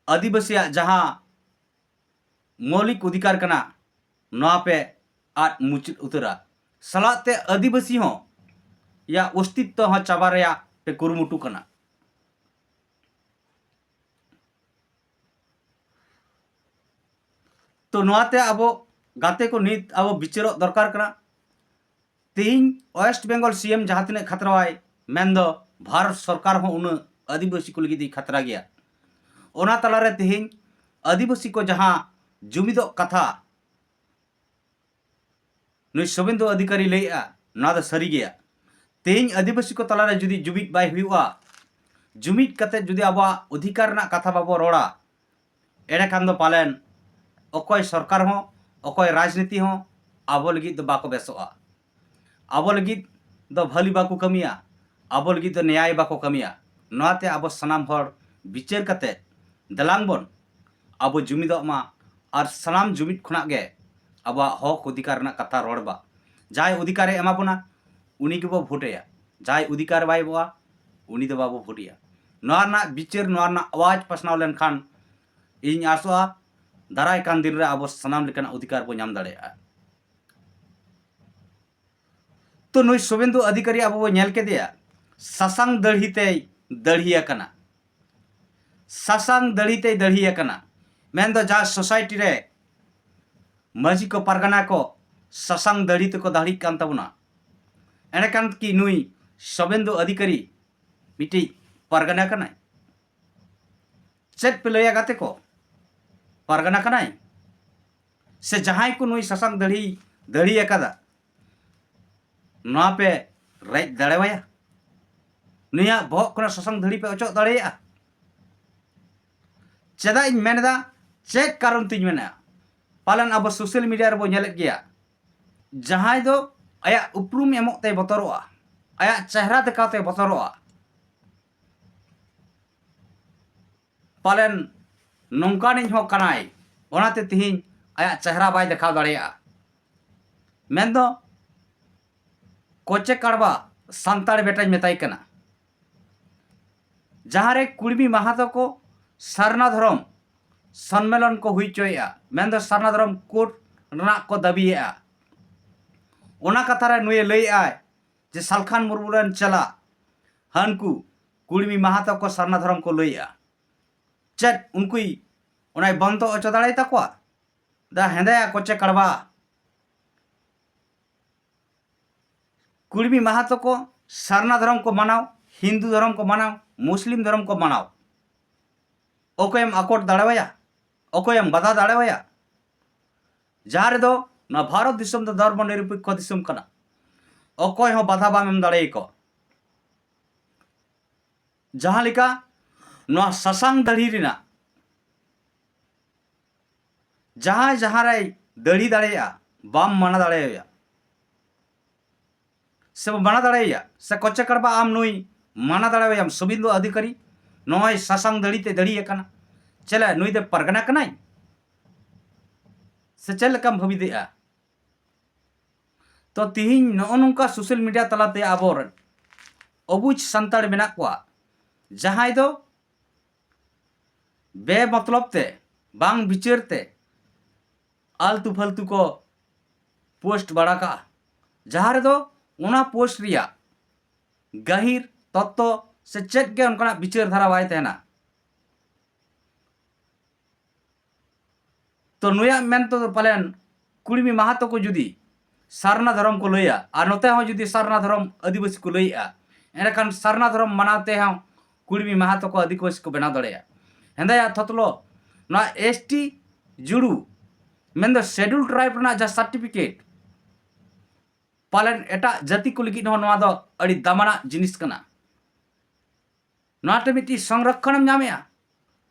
ᱟᱹᱫᱤᱵᱟᱹᱥᱤᱭᱟᱜ ᱡᱟᱦᱟᱸ ᱢᱳᱣᱞᱤᱠ ᱚᱫᱷᱤᱠᱟᱨ ᱠᱟᱱᱟ, ᱱᱚᱣᱟ ᱯᱮ ᱟᱫ ᱢᱩᱪᱟᱹᱫ ᱩᱛᱟᱹᱨᱟ᱾ ᱥᱟᱞᱟᱜ ᱛᱮ ᱟᱹᱫᱤᱵᱟᱹᱥᱤ ᱦᱚᱸ ᱭᱟᱜ ᱚᱥᱛᱤᱛᱛᱚ ᱦᱚᱸ ᱪᱟᱵᱟ ᱨᱮᱭᱟᱜ ᱯᱮ ᱠᱩᱨᱩᱢᱩᱴᱩ ᱠᱟᱱᱟ᱾ ᱛᱚ ᱱᱚᱣᱟᱛᱮ ᱟᱵᱚ ᱜᱟᱛᱮ ᱠᱚ ᱱᱤᱛ ᱟᱵᱚ ᱵᱤᱪᱟᱹᱨᱚᱜ ᱫᱚᱨᱠᱟᱨ ᱠᱟᱱᱟ᱾ ᱛᱮᱦᱮᱧ ᱳᱭᱮᱥᱴ ᱵᱮᱝᱜᱚᱞ ᱥᱤ ᱮᱢ ᱡᱟᱦᱟᱸ ᱛᱤᱱᱟᱹᱜ ᱠᱷᱟᱛᱨᱟᱣᱟᱭ, ᱢᱮᱱᱫᱚ ᱵᱷᱟᱨᱚᱛ ᱥᱚᱨᱠᱟᱨ ᱦᱚᱸ ᱩᱱᱟᱹᱜ ᱟᱹᱫᱤᱵᱟᱹᱥᱤ ᱠᱚ ᱞᱟᱹᱜᱤᱫ ᱮ ᱠᱷᱟᱛᱨᱟ ᱜᱮᱭᱟ᱾ ᱚᱱᱟ ᱛᱟᱞᱟᱨᱮ ᱛᱮᱦᱮᱧ ᱟᱹᱫᱤᱵᱟᱹᱥᱤ ᱠᱚ ᱡᱟᱦᱟᱸ ᱡᱩᱢᱤᱫᱚᱜ ᱠᱟᱛᱷᱟ ᱱᱩᱭ ᱥᱩᱵᱮᱱᱫᱩ ᱚᱫᱷᱤᱠᱟᱨᱤ ᱞᱟᱹᱭᱮᱜᱼᱟ, ᱱᱚᱣᱟ ᱫᱚ ᱥᱟᱹᱨᱤ ᱜᱮᱭᱟ᱾ ᱛᱮᱦᱮᱧ ᱟᱹᱫᱤᱵᱟᱹᱥᱤ ᱠᱚ ᱛᱟᱞᱟᱨᱮ ᱡᱩᱫᱤ ᱡᱩᱢᱤᱫ ᱵᱟᱭ ᱦᱩᱭᱩᱜᱼᱟ, ᱡᱩᱢᱤᱫ ᱠᱟᱛᱮ ᱡᱩᱫᱤ ᱟᱵᱚᱣᱟᱜ ᱚᱫᱷᱤᱠᱟᱨ ᱨᱮᱱᱟᱜ ᱠᱟᱛᱷᱟ ᱵᱟᱵᱚ ᱨᱚᱲᱟ, ᱮᱸᱰᱮᱠᱷᱟᱱ ᱫᱚ ᱯᱟᱞᱮᱱ ᱚᱠᱚᱭ ᱥᱚᱨᱠᱟᱨ ᱦᱚᱸ, ᱚᱠᱚᱭ ᱨᱟᱡᱽᱱᱤᱛᱤ ᱦᱚᱸ, ᱟᱵᱚ ᱞᱟᱹᱜᱤᱫ ᱫᱚ ᱵᱟᱠᱚ ᱵᱮᱥᱚᱜᱼᱟ᱾ ᱟᱵᱚ ᱞᱟᱹᱜᱤᱫ ᱫᱚ ᱵᱷᱟᱹᱞᱤ ᱵᱟᱠᱚ ᱠᱟᱹᱢᱤᱭᱟ, ᱟᱵᱚ ᱞᱟᱹᱜᱤᱫ ᱫᱚ ᱱᱮᱭᱟᱭ ᱵᱟᱠᱚ ᱠᱟᱹᱢᱤᱭᱟ᱾ ᱱᱚᱣᱟᱛᱮ ᱟᱵᱚ ᱥᱟᱱᱟᱢ ᱦᱚᱲ ᱵᱤᱪᱟᱹᱨ ᱠᱟᱛᱮ ᱫᱮᱞᱟᱝ ᱵᱚᱱ ᱟᱵᱚ ᱡᱩᱢᱤᱫᱚᱜ ᱢᱟ ᱟᱨ ᱥᱟᱱᱟᱢ ᱡᱩᱢᱤᱫ ᱠᱷᱚᱱᱟᱜ ᱜᱮ ᱟᱵᱚᱣᱟᱜ ᱦᱚᱠ ᱚᱫᱷᱤᱠᱟᱨ ᱨᱮᱱᱟᱜ ᱠᱟᱛᱷᱟ ᱨᱚᱲ ᱵᱟ᱾ ᱡᱟᱦᱟᱸᱭ ᱚᱫᱷᱤᱠᱟᱨᱮ ᱮᱢᱟ ᱵᱚᱱᱟ, ᱩᱱᱤ ᱜᱮᱵᱚ ᱵᱷᱳᱴ ᱟᱭᱟ᱾ ᱡᱟᱦᱟᱸᱭ ᱚᱫᱷᱤᱠᱟᱨ ᱵᱟᱭ ᱮᱢᱚᱜᱼᱟ, ᱩᱱᱤ ᱫᱚ ᱵᱟᱵᱚ ᱵᱷᱳᱴ ᱟᱭᱟ᱾ ᱱᱚᱣᱟ ᱨᱮᱱᱟᱜ ᱵᱤᱪᱟᱹᱨ, ᱱᱚᱣᱟ ᱨᱮᱱᱟᱜ ᱟᱣᱟᱡᱽ ᱯᱟᱥᱱᱟᱣ ᱞᱮᱱᱠᱷᱟᱱ ᱤᱧ ᱟᱥᱚᱜᱼᱟ ᱫᱟᱨᱟᱭ ᱠᱟᱱ ᱫᱤᱱ ᱨᱮ ᱟᱵᱚ ᱥᱟᱱᱟᱢ ᱞᱮᱠᱟᱱᱟᱜ ᱚᱫᱷᱤᱠᱟᱨ ᱵᱚ ᱧᱟᱢ ᱫᱟᱲᱮᱭᱟᱜᱼᱟ᱾ ᱛᱚ ᱱᱩᱭ ᱥᱩᱵᱮᱱᱫᱩ ᱚᱫᱷᱤᱠᱟᱨᱤ ᱟᱵᱚ ᱵᱚ ᱧᱮᱞ ᱠᱮᱫᱮᱭᱟ, ᱥᱟᱥᱟᱝ ᱫᱟᱹᱲᱦᱤ ᱛᱮᱭ ᱫᱟᱹᱲᱦᱤ ᱟᱠᱟᱱᱟ᱾ ᱥᱟᱥᱟᱝ ᱫᱟᱹᱲᱦᱤ ᱛᱮᱭ ᱫᱟᱹᱲᱦᱤ ᱟᱠᱟᱱᱟ᱾ ᱢᱮᱱᱫᱚ ᱡᱟᱦᱟᱸ ᱥᱳᱥᱟᱭᱴᱤ ᱨᱮ ᱢᱟᱹᱡᱷᱤ ᱠᱚ ᱯᱟᱨᱜᱟᱱᱟ ᱠᱚ ᱥᱟᱥᱟᱝ ᱫᱟᱹᱲᱦᱤ ᱛᱮᱠᱚ ᱫᱟᱹᱲᱦᱤᱜ ᱠᱟᱱ ᱛᱟᱵᱚᱱᱟ, ᱮᱸᱰᱮᱠᱷᱟᱱ ᱠᱤ ᱱᱩᱭ ᱥᱩᱵᱮᱱᱫᱩ ᱚᱫᱷᱤᱠᱟᱨᱤ ᱢᱤᱫᱴᱤᱡ ᱯᱟᱨᱜᱟᱱᱟ ᱠᱟᱱᱟᱭ? ᱪᱮᱫ ᱯᱮ ᱞᱟᱹᱭᱟ ᱜᱟᱛᱮ ᱠᱚ, ᱯᱟᱨᱜᱟᱱᱟ ᱠᱟᱱᱟᱭ? ᱥᱮ ᱡᱟᱦᱟᱸᱭ ᱠᱚ ᱱᱩᱭ ᱥᱟᱥᱟᱝ ᱫᱟᱹᱲᱦᱤ ᱫᱟᱹᱲᱦᱤ ᱟᱠᱟᱫᱟ, ᱱᱚᱣᱟ ᱯᱮ ᱨᱮᱡ ᱫᱟᱲᱮᱣᱟᱭᱟ? ᱱᱩᱭᱟᱜ ᱵᱚᱦᱚᱜ ᱠᱷᱚᱱᱟᱜ ᱥᱟᱥᱟᱝ ᱫᱟᱹᱲᱦᱤ ᱯᱮ ᱚᱪᱚᱜ ᱫᱟᱲᱮᱭᱟᱜᱼᱟ? ᱪᱮᱫᱟᱜ ᱤᱧ ᱢᱮᱱ ᱮᱫᱟ, ᱪᱮᱫ ᱠᱟᱨᱚᱱ ᱛᱤᱧ ᱢᱮᱱᱟ? ᱯᱟᱞᱮᱱ ᱟᱵᱚ ᱥᱳᱥᱟᱞ ᱢᱤᱰᱤᱭᱟ ᱨᱮᱵᱚ ᱧᱮᱞᱮᱫ ᱜᱮᱭᱟ, ᱡᱟᱦᱟᱸᱭ ᱫᱚ ᱟᱭᱟᱜ ᱩᱯᱨᱩᱢ ᱮᱢᱚᱜ ᱛᱮᱭ ᱵᱚᱛᱚᱨᱚᱜᱼᱟ, ᱟᱭᱟᱜ ᱪᱮᱦᱨᱟ ᱫᱮᱠᱷᱟᱣ ᱛᱮᱭ ᱵᱚᱛᱚᱨᱚᱜᱼᱟ, ᱯᱟᱞᱮᱱ ᱱᱚᱝᱠᱟᱱᱤᱡ ᱦᱚᱸ ᱠᱟᱱᱟᱭ, ᱚᱱᱟᱛᱮ ᱛᱤᱦᱤᱧ ᱟᱭᱟᱜ ᱪᱮᱦᱨᱟ ᱵᱟᱭ ᱫᱮᱠᱷᱟᱣ ᱫᱟᱲᱮᱭᱟᱜᱼᱟ᱾ ᱢᱮᱱᱫᱚ ᱠᱚᱪᱮ ᱠᱟᱲᱵᱟ ᱥᱟᱱᱛᱟᱲ ᱵᱮᱴᱟᱧ ᱢᱮᱛᱟᱭ ᱠᱟᱱᱟ, ᱡᱟᱦᱟᱸᱨᱮ ᱠᱩᱲᱢᱤ ᱢᱟᱦᱟᱛᱚ ᱠᱚ ᱥᱟᱨᱱᱟ ᱫᱷᱚᱨᱚᱢ ᱥᱚᱱᱢᱮᱞᱚᱱ ᱠᱚ ᱦᱩᱭ ᱦᱚᱪᱚᱭᱮᱫᱼᱟ, ᱢᱮᱱᱫᱚ ᱥᱟᱨᱱᱟ ᱫᱷᱚᱨᱚᱢ ᱠᱳᱰ ᱨᱮᱱᱟᱜ ᱠᱚ ᱫᱟᱹᱵᱤᱭᱮᱫᱼᱟ᱾ ᱚᱱᱟ ᱠᱟᱛᱷᱟ ᱨᱮ ᱱᱩᱭᱮ ᱞᱟᱹᱭᱮᱫᱼᱟᱭ ᱡᱮ ᱥᱟᱞᱠᱷᱟᱱ ᱢᱩᱨᱢᱩ ᱨᱮᱱ ᱪᱮᱞᱟ ᱦᱟᱹᱱᱠᱩ ᱠᱩᱲᱢᱤ ᱢᱟᱦᱟᱛᱚ ᱠᱚ ᱥᱟᱨᱱᱟ ᱫᱷᱚᱨᱚᱢ ᱠᱚ ᱞᱟᱹᱭᱮᱫᱼᱟ᱾ ᱪᱮᱫ ᱩᱱᱠᱩᱭ ᱚᱱᱟᱭ ᱵᱚᱱᱫᱚ ᱦᱚᱪᱚ ᱫᱟᱲᱮᱭᱟᱛᱟ ᱠᱚᱣᱟ? ᱫᱟ ᱦᱮᱸᱫᱮᱭᱟ ᱠᱚᱪᱮ ᱠᱟᱲᱵᱟ, ᱠᱩᱲᱢᱤ ᱢᱟᱦᱟᱛᱚ ᱠᱚ ᱥᱟᱨᱱᱟ ᱫᱷᱚᱨᱚᱢ ᱠᱚ ᱢᱟᱱᱟᱣ, ᱦᱤᱱᱫᱩ ᱫᱷᱚᱨᱚᱢ ᱠᱚ ᱢᱟᱱᱟᱣ, ᱢᱩᱥᱞᱤᱢ ᱫᱷᱚᱨᱚᱢ ᱠᱚ ᱢᱟᱱᱟᱣ, ᱚᱠᱚᱭᱮᱢ ᱟᱠᱚᱴ ᱫᱟᱲᱮᱣᱟᱭᱟ? ᱚᱠᱚᱭᱮᱢ ᱵᱟᱫᱷᱟ ᱫᱟᱲᱮᱣᱟᱭᱟ? ᱡᱟᱦᱟᱸ ᱨᱮᱫᱚ ᱱᱚᱣᱟ ᱵᱷᱟᱨᱚᱛ ᱫᱤᱥᱚᱢ ᱫᱚ ᱫᱷᱚᱨᱢᱚ ᱱᱤᱨᱚᱯᱮᱠᱠᱷᱚ ᱫᱤᱥᱚᱢ ᱠᱟᱱᱟ, ᱚᱠᱚᱭ ᱦᱚᱸ ᱵᱟᱫᱷᱟ ᱵᱟᱢ ᱮᱢ ᱫᱟᱲᱮᱭᱟᱠᱚ᱾ ᱡᱟᱦᱟᱸ ᱞᱮᱠᱟ ᱱᱚᱣᱟ ᱥᱟᱥᱟᱝ ᱫᱟᱹᱲᱦᱤ ᱨᱮᱱᱟᱜ ᱡᱟᱦᱟᱸᱭ ᱡᱟᱦᱟᱸ ᱨᱮᱭ ᱫᱟᱹᱲᱦᱤ ᱫᱟᱲᱮᱭᱟᱜᱼᱟ, ᱵᱟᱢ ᱢᱟᱱᱟ ᱫᱟᱲᱮᱭᱟᱭᱟ, ᱥᱮ ᱵᱟᱢ ᱢᱟᱱᱟ ᱫᱟᱲᱮᱭᱟᱭᱟ, ᱥᱮ ᱠᱚᱪᱮ ᱠᱟᱲᱵᱟ ᱟᱢ ᱱᱩᱭ ᱢᱟᱱᱟ ᱫᱟᱲᱮᱭᱟᱭᱟᱢ, ᱥᱩᱵᱤᱱᱫᱩ ᱚᱫᱷᱤᱠᱟᱨᱤ ᱱᱚᱜᱼᱚᱭ ᱥᱟᱥᱟᱝ ᱫᱟᱲᱤ ᱛᱮ ᱫᱟᱲᱤ ᱟᱠᱟᱱᱟ, ᱪᱮᱞᱮ ᱱᱩᱭ ᱫᱚ ᱯᱟᱨᱜᱟᱱᱟ ᱠᱟᱱᱟᱭ? ᱥᱮ ᱪᱮᱫ ᱞᱮᱠᱟᱢ ᱵᱷᱟᱹᱵᱤᱛᱮᱜᱼᱟ? ᱛᱚ ᱛᱤᱦᱤᱧ ᱱᱚᱜᱼᱚ ᱱᱚᱝᱠᱟ social media ᱛᱟᱞᱟᱛᱮ ᱟᱵᱚᱨᱮᱱ ᱚᱵᱩᱡᱽ ᱥᱟᱱᱛᱟᱲ ᱢᱮᱱᱟᱜ ᱠᱚᱣᱟ, ᱡᱟᱦᱟᱸᱭ ᱫᱚ ᱵᱮᱢᱚᱛᱞᱚᱵ ᱛᱮ, ᱵᱟᱝ ᱵᱤᱪᱟᱹᱨ ᱛᱮ ᱟᱞᱛᱩ ᱯᱷᱟᱞᱛᱩ ᱠᱚ post ᱵᱟᱲᱟ ᱠᱟᱜᱼᱟ, ᱡᱟᱦᱟᱸ ᱨᱮᱫᱚ ᱚᱱᱟ post ᱨᱮᱭᱟᱜ ᱜᱟᱹᱦᱤᱨ ᱛᱚᱛᱛᱚ ᱥᱮ ᱪᱮᱫ ᱜᱮ ᱚᱱᱠᱟᱱᱟᱜ ᱵᱤᱪᱟᱹᱨ ᱫᱷᱟᱨᱟ ᱵᱟᱭ ᱛᱟᱦᱮᱱᱟ᱾ ᱛᱚ ᱱᱩᱭᱟᱜ ᱢᱮᱱ ᱛᱮᱫᱚ ᱯᱟᱞᱮᱱ ᱠᱩᱲᱢᱤ ᱢᱟᱦᱟᱛᱚ ᱠᱚ ᱡᱩᱫᱤ ᱥᱟᱨᱱᱟ ᱫᱷᱚᱨᱚᱢ ᱠᱚ ᱞᱟᱹᱭᱟ, ᱟᱨ ᱱᱚᱛᱮ ᱦᱚᱸ ᱡᱩᱫᱤ ᱥᱟᱨᱱᱟ ᱫᱷᱚᱨᱚᱢ ᱟᱹᱫᱤᱵᱟᱹᱥᱤ ᱠᱚ ᱞᱟᱹᱭᱮᱜᱼᱟ, ᱮᱸᱰᱮᱠᱷᱟᱱ ᱥᱟᱨᱱᱟ ᱫᱷᱚᱨᱚᱢ ᱢᱟᱱᱟᱣ ᱛᱮᱦᱚᱸ ᱠᱩᱲᱢᱤ ᱢᱟᱦᱟᱛᱚ ᱠᱚ ᱟᱹᱫᱤᱵᱟᱹᱥᱤ ᱠᱚ ᱵᱮᱱᱟᱣ ᱫᱟᱲᱮᱭᱟᱜᱼᱟ᱾ ᱦᱮᱸᱫᱟᱭᱟ ᱛᱷᱚᱛᱞᱚ, ᱱᱚᱣᱟ S T ᱡᱩᱲᱩ, ᱢᱮᱱᱫᱚ Scheduled Tribe ᱨᱮᱱᱟᱜ ᱡᱟᱦᱟᱸ certificate, ᱯᱟᱞᱮᱱ ᱮᱴᱟᱜ ᱡᱟᱹᱛᱤ ᱠᱚ ᱞᱟᱹᱜᱤᱫ ᱦᱚᱸ ᱱᱚᱣᱟ ᱫᱚ ᱟᱹᱰᱤ ᱫᱟᱢᱟᱱᱟᱜ ᱡᱤᱱᱤᱥ ᱠᱟᱱᱟ᱾ ᱱᱚᱣᱟ ᱛᱮ ᱢᱤᱫᱴᱤᱡ ᱥᱚᱝᱨᱚᱠᱷᱚᱱᱮᱢ ᱧᱟᱢᱮᱜᱼᱟ,